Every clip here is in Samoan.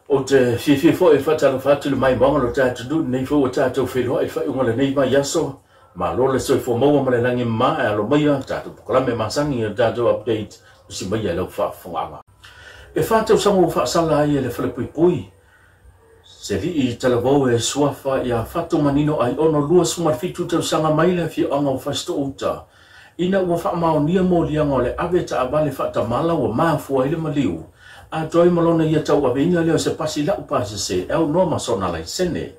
Ou te fiafia foi e faatalofa atu i le maimoaga o lo tatou atunuu i lenei foi ua tatou feiloai i le faaiuga o lenei vaiaso. Malo le soifua maua ma le lagi e mama ae alo maia tatou polokalame masani o le tatou update tusi maia i lau faafofogaaga. E 4 tausaga ua faasala ai e le Falepuipui se alii talavou e suafa ia Fatumanino Aiono, 27 tausaga, mai le afioaga o Fasitoo-uta, ina ua faamaonia moliaga o le ave taavale faatamala ua mafua ai le maliu, atoa ai ma lona ia tauaveina lea o se pasi laupasese e aunoa ma sona laisene.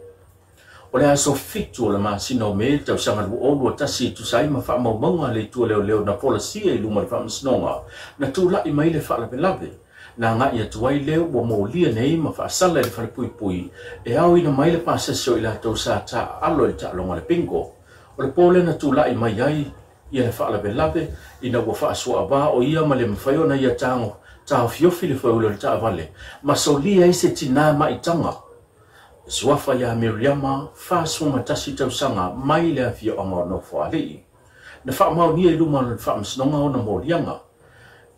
O le aso 7 o le masina o Me tausaga 2021, e tusa ai ma faamaumauga a le Itu o Leoleo na folasia i luma o le Faamasinoga, na tulai mai le faalavelave na agai atu ai lea ua molia nei ma faasala i le Falepuipui e aoina mai le pasese o i latou sa taaalo i le taaloga le bingo. O le po lea na tulai mai ai ia le faalavelave, ina ua faasuaavā o ia ma le mafai ona ia tago taofiofi le foeule o le taavale ma solia ai se tinā maitaga e suafa ia Miriama, 41 tausaga, mai le afioaga o Nofoalii. Na faamaonia i luma o le Faamasinoga ona moliaga.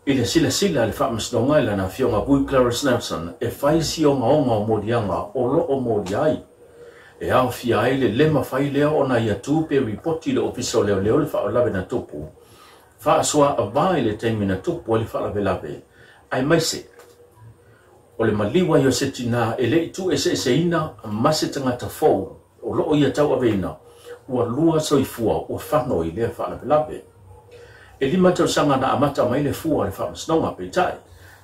I le silasila a le Faamasinoga i lana afioga Vui Clarence Nelson, e fai si ogaoga o moliaga o lo o molia ai, e aofia ai le le mafai lea ona ia tu pe ripoti le Ofisa o Leoleo le faalavelave na tupu, faasoaavā i le taimi na tupu ai le faalavelave, aemaise o le maliu ai o se tinā e le i tuueseeseina ma se tagata fou o lo o ia tauaveina, ua lua soifua ua fano i lea faalavelave. E 5 tausaga na amata mai le fua o le Faamasinoga, peitai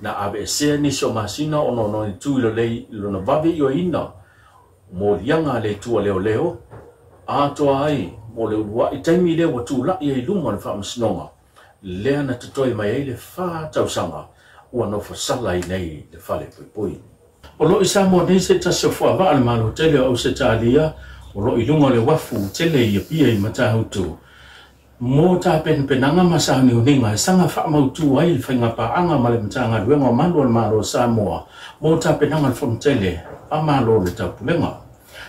na aveesea nisi o masina ona o tu i lelei lona vave ioeina moliaga a le Itu a Leoleo, atoa ai mo le uluai taimi lea ua tulai ai luma o le Faamasinoga lea na totoe mai ai le 4 tausaga ua nofosala ai nei le Falepuipui. O lo o i Samoa nei se tasi o fuavaa le Malo tele o Ausetalia o lo o i luga o le uafu tele i Apia i Matautu mo tapenapenaga ma sauniuniga e saga faamautu ai le faigapaaga ma le Matagaluega o Malu o le Malo o Samoa mo tapenaga le Fonotele a Malo o le Taupulega.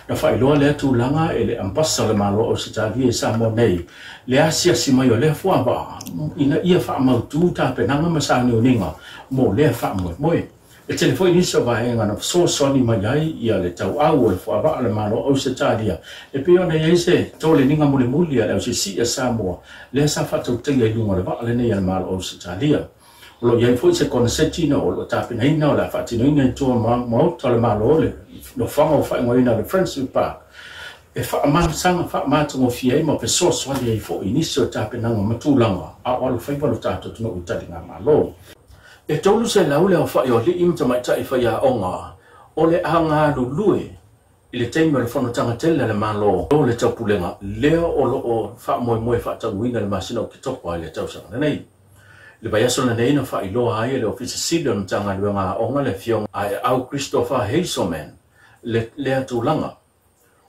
Na faailoa lea tulaga e le Ambassador o le Malo o Ausetalia i Samoa nei le asiasi mai o lea fuavaa ina ia faamautu tapenaga ma sauniuniga mo lea faamoemoe. E tele foi nisi o vaega na fesoasoani mai ai ia le tauau o le fuavaa le Malo Ausetalia, e pei ona i ai se toleniga mulimuli a le ausiasii a Samoa lea sa faatautaia i luga o le vaa lenei a le Malo Ausetalia. O lo o i ai foi se koneseti na o lo o tapenaina o le a faatinoina i tua maota o le Malo, le nofoaga o faaigoaina o le Friendship Park, e faamasaga faamatagofie ai ma fesoasoani ai foi i nisi o tapenaga ma tulaga a o alofaiva lo tatou atunuu i taligamalo. E 300 le aofai o alii ma tamaitai faiaoga o le a galulue i le taimi o le Fonotaga tele a le Malo o le Taupulega lea o lo o faamoemoe faataunuuina le masina o Oketopa i le tausaga lenei. Le vaiaso lenei na faailoa ai e le Ofisa Sili o le Matagaluega Aoga, le afioga Aeau Christopher Hazelman, le lea tulaga.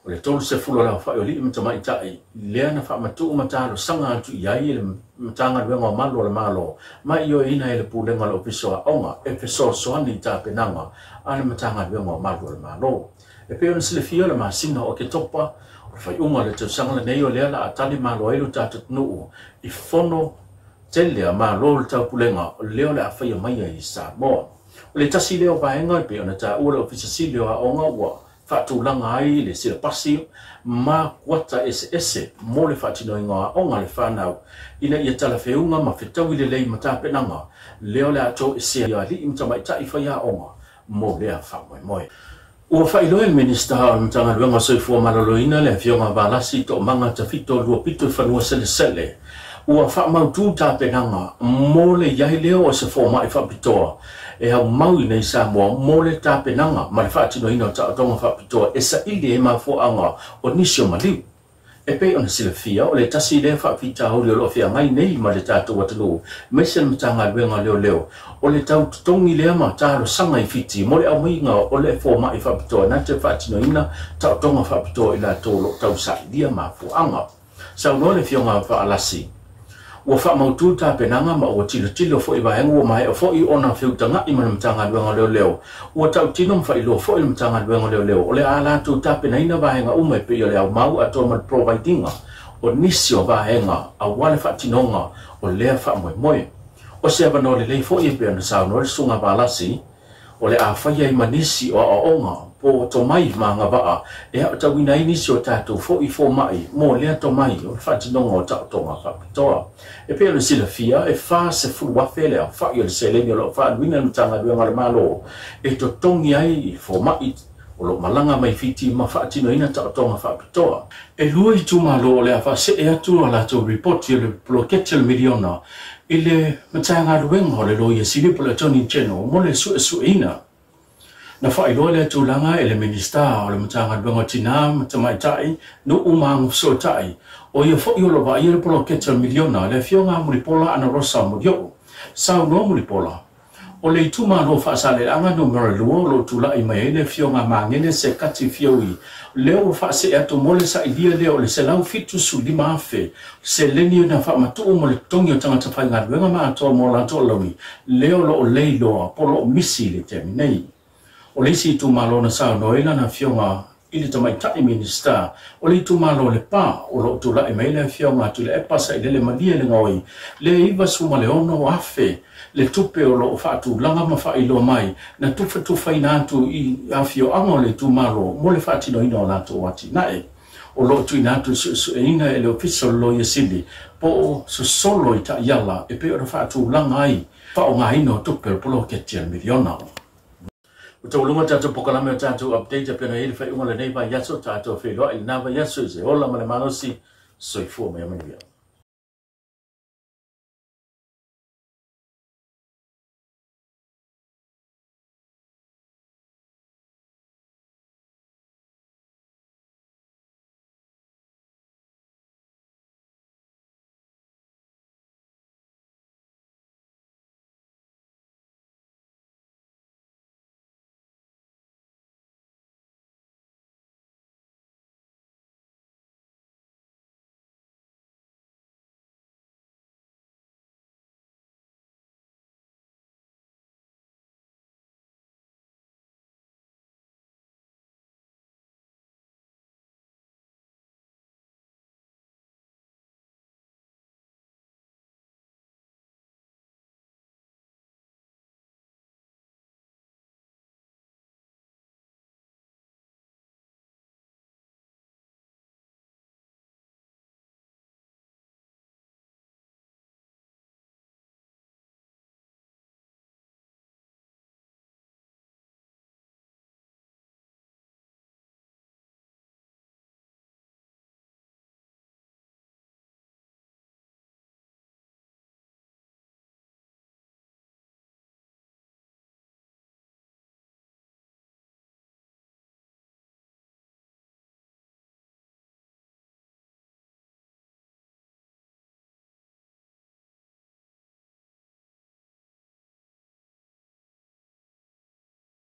O le 30 o le aofai o alii ma tamaitai lea na faamatuu ma talosaga atu i ai le Matagaluega o Malu o le Malo ma ioeina e le Pulega o le Ofisa o Aoga e fesoasoani i tapenaga a le Matagaluega o Malu o le Malo. E pei ona silafia, le masina o Oketopa, o le faaiuga o le tausaga lenei, o lea la a tali malo ai lo tatou atunuu i fono tele a Malo o le Taupulega o lea o le a faia mai ai i Samoa. O le tasi lea o vaega e pei ona taua le Ofisa Sili o Aoga ua faatulaga ai le silapasi ma kuata eseese mo le faatinoina o aoga le fanau ina ia talafeuga ma fetaui lelei ma tapenaga lea o le a toesea alii ma tamaitai faiaoga mo lea faamoemoe. Ua faailoa e le Minisita o le Matagaluega o Soifua Maloloina, le afioga Valasi Toomaga Tafito Luapito i fanua selesele, ua faamautu tapenaga mo le i ai lea o se fomai faapitoa e aumau i nei Samoa mo le tapenaga ma le faatinoina o taotoga faapitoa e saili ai mafuaaga o nisi o maliu. E pei ona silafia, o le tasi lea faafitauli o lo o feagai nei ma le tatou atunuu aemaise le Matagaluega o Leoleo, o le tau totogi lea ma talosaga i Fiti mo le aumaiga o le fomai faapitoa na te faatinoina taotoga faapitoa i latou o lo o tausailia mafuaaga. Saunoa le afioga Faalasi, ua faamautu tapenaga ma ua tilotilo foi vaega ua maea foi ona feutaga'i ma le Matagaluega o Leoleo. Ua tautino ma faailoa foi le Matagaluega o Leoleo o le a latou tapenaina vaega uma e pei o le aumau atoa ma le provide ina o nisi o vaega aua le faatinoga o lea faamoemoe. O se avanoa lelei foi, e pei ona saunoa le susuga Valasi, o le a faia ai ma nisi o aoaoga po o tomai ma agavaa e aotauina ai nisi o tatou foi fomai mo lea tomai o le faatinoga o taotoga faapitoa. E pei ona silafia, e 40,000 le aofai o le seleni o lo o faaaluina e le Matagaluega a le Malo e totogi ai i fomai o lo o malaga mai Fiti ma faatinoina taotoga faapitoa. E 2 itumalo o le a faasee atu a latou ripoti o le poloketi o le miliona i le Matagaluega o le Loia Sili po o le Attorney General mo le suesueina. Na faailoa lea tulaga e le Minisita o le Matagaluega o Tinā ma Tamaitai, Nuu ma Agafesootai, o ia foi o lo o vaaia le poloketi o le miliona, le Afioga a Mulipola Anarosa Molioo. Saunoa Mulipola, o le itumalo Faasaleleaga numera 2 o lo o tulai mai ai le Afioga a Magele Sekati Fiaui, lea ua faasee atu mo le sailia lea o le 175,000 seleni na faamatuu mo le totogi o tagata faigaluega ma atoa mo latou alauni, lea o lo o leiloa po o lo o misi i le taimi nei. O le isi itumalo na saunoa ai lana afioga i le tamaitai Minisita, o le itumalo o Lepa o lo o tulai mai le afioga a Tuilaepa Sailele Malie le Gaoi, le 96,000 le tupe o lo o faatulaga ma faailoa mai na tufatufaina atu i afioaga o le itumalo mo le faatinoina o latou atinae. O lo o tuuina atu i suesueina e le Ofisa o le Loia Sili po o sosolo i taiala e pei ona faatulaga ai faaaogaina o tupe o le poloketi a le miliona. Ua taualuga tatou polokalame o tatou update e pei ona i ai le faaiuga o lenei vaiaso, tatou feiloai i lena vaiaso i se ola ma le malosi. Soifua ma ia manuia.